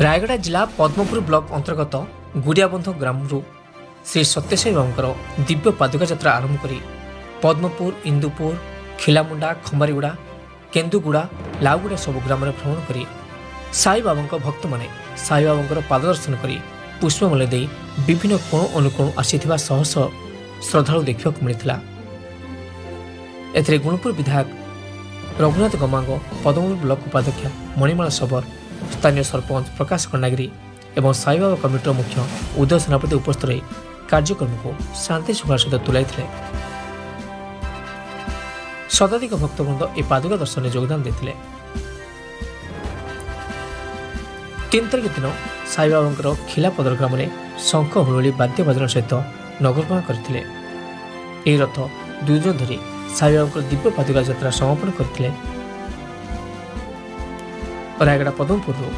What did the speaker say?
ରାୟଗଡ଼ା ଜିଲ୍ଲା ପଦ୍ମପୁର ବ୍ଲକ ଅନ୍ତର୍ଗତ ଗୁଡ଼ିଆବନ୍ଧ ଗ୍ରାମରୁ ଶ୍ରୀ ସତ୍ୟସାଇ ବାବାଙ୍କର ଦିବ୍ୟ ପାଦୁକା ଯାତ୍ରା ଆରମ୍ଭ କରି ପଦ୍ମପୁର, ଇନ୍ଦୁପୁର, ଖିଲାମୁଣ୍ଡା, ଖମ୍ବାରିଗୁଡ଼ା, କେନ୍ଦୁଗୁଡ଼ା, ଲାଉଗୁଡ଼ା ସବୁ ଗ୍ରାମରେ ଭ୍ରମଣ କରି ସାଇବାବାଙ୍କ ଭକ୍ତମାନେ ସାଇବାବାଙ୍କର ପାଦ ଦର୍ଶନ କରି ପୁଷ୍ପମାଲ୍ୟ ଦେଇ ବିଭିନ୍ନ କୋଣ ଅନୁକୋଣ ଆସିଥିବା ଶହ ଶହ ଶ୍ରଦ୍ଧାଳୁ ଦେଖିବାକୁ ମିଳିଥିଲା। ଏଥିରେ ଗୁଣପୁର ବିଧାୟକ ରଘୁନାଥ ଗମାଙ୍ଗ, ପଦ୍ମପୁର ବ୍ଲକ ଉପାଧ୍ୟକ୍ଷା ମଣିମାଳା ଶବର, ସ୍ଥାନୀୟ ସରପଞ୍ଚ ପ୍ରକାଶ କଣ୍ଡାଗିରି ଏବଂ ସାଇବାବା କମିଟିର ମୁଖ୍ୟ ଉଦୟ ସେନାପତି ଉପସ୍ଥିତ ରହି କାର୍ଯ୍ୟକ୍ରମକୁ ଶାନ୍ତି ଶୃଙ୍ଖଳା ସହିତ ତୁଲାଇଥିଲେ। ଶତାଧିକ ଭକ୍ତବୃନ୍ଦ ଏହି ପାଦୁକା ଦର୍ଶନରେ ଯୋଗଦାନ ଦେଇଥିଲେ। 3 ତାରିଖ ଦିନ ସାଇବାବାଙ୍କର ଖିଲାପଦର ଗ୍ରାମରେ ଶଙ୍ଖ, ହୁଳହୁଳି, ବାଦ୍ୟ ବାଜନା ସହିତ ନଗରଭ୍ରମଣ କରିଥିଲେ। ଏହି ରଥ 2 ଦିନ ଧରି ସାଇବାବାଙ୍କର ଦିବ୍ୟ ପାଦୁକା ଯାତ୍ରା ସମାପନ କରିଥିଲେ। ରାୟଗଡ଼ା ପଦ୍ମପୁରରୁ